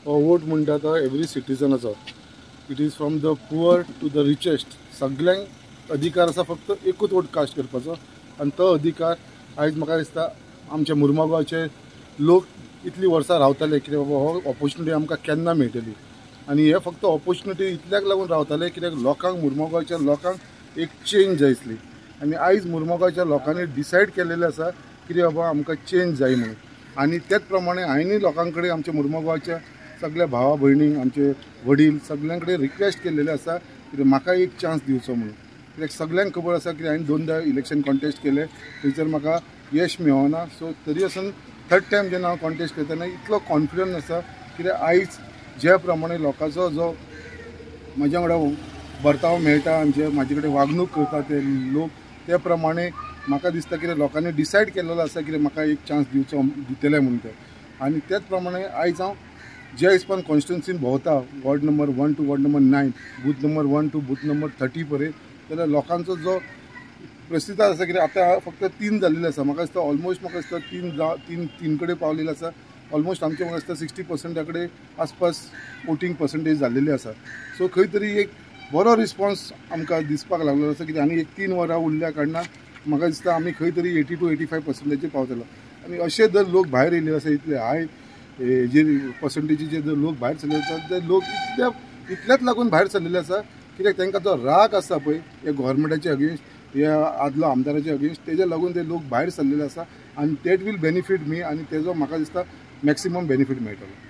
हो वोट म्हणटा तो every सिटीजनाचो. It is from the poor to the richest, सगल्यांक अधिकार आसा फक्त एकूच वोट कास्ट करपाचो. आनी तो अधिकार आयज म्हाका दिसता आमच्या मुर्मागांवचे लोक इतलीं वर्सां रावताले कित्याक बाबा हो ऑपोर्चुनिटी आमकां केन्ना मेळटली. आनी हे फक्त ऑपोर्चुनिटी इतल्याक लागून रावताले कित्याक लोकांक, मुर्मागांवच्या लोकांक एक चेंज जाय आसली. आनी आयज मुर्मागांवच्या लोकांनी डिसायड केलेलें आसा कितें बाबा आमकां चेंज जाय म्हणून. आनी तेच प्रमाणे हांवें लोकां कडेन, आमच्या मुर्मागांवच्या सगळ्या भावा भयणींक, आमचे वडील सगळ्यां कडेन रिक्वेस्ट केलेलें आसा कितें म्हाका एक चान्स दिवचो म्हणून. कित्याक सगळ्यांक खबर आसा की हांवें दोनदा इलेक्शन कॉन्टेस्ट केलें, थंयसर म्हाका यश मेळना. सो तरी आसून थर्ड टायम जेन्ना हांव कॉन्टेस्ट करतना इतलो कॉन्फिडन्स आसा कित्याक आयज ज्या प्रमाणे लोकांचो जो म्हज्या वांगडा बर्ताव मेळटा आनी जे म्हाजे कडेन वागणूक करता ते लोक, ते प्रमाणे म्हाका दिसता कितें लोकांनी डिसायड केलेलो आसा कितें म्हाका एक चान्स दिवचो, दितले म्हणून ते. आनी तेच प्रमाणे आयज हांव ज्या हिसपान कॉन्स्टिट्युन्सीन भोंवता, ward number 1 to ward number 9, booth number 1 to booth number 30 पर्यंत, जाल्यार लोकांचो जो प्रसिद्ध आसा कितें आतां फक्त 3 जाल्लेले आसा. म्हाका दिसता ऑलमोस्ट, म्हाका दिसता तीन कडेन पावलेले आसा. ऑलमोस्ट आमचे म्हाका दिसता 60% कडेन आसपास वोटींग पर्संटेज जाल्लेली आसा. सो खंय तरी एक बरो रिस्पॉन्स आमकां दिसपाक लागलेलो आसा कित्याक आनी एक 3 वरां उरल्या कारणान म्हाका दिसता आमी खंय तरी 80 to 85% पावतलो. आनी अशे जर लोक भायर येयले आसा, इतले हाय जे पर्संटेजीचे जर लोक भायर सरले आसा, ते लोक इतल्याच लागून भायर सरलेले आसा कित्याक तांकां जो राग आसा पळय ह्या गव्हर्मेंटाचे अगेन्स्ट, ह्या आदलो आमदाराचे अगेन्स्ट, तेज्या लागून ते लोक भायर सरलेले आसा. आनी that will benefit मी, आनी तेजो म्हाका दिसता मॅक्सिमम बेनिफीट मेळटलो.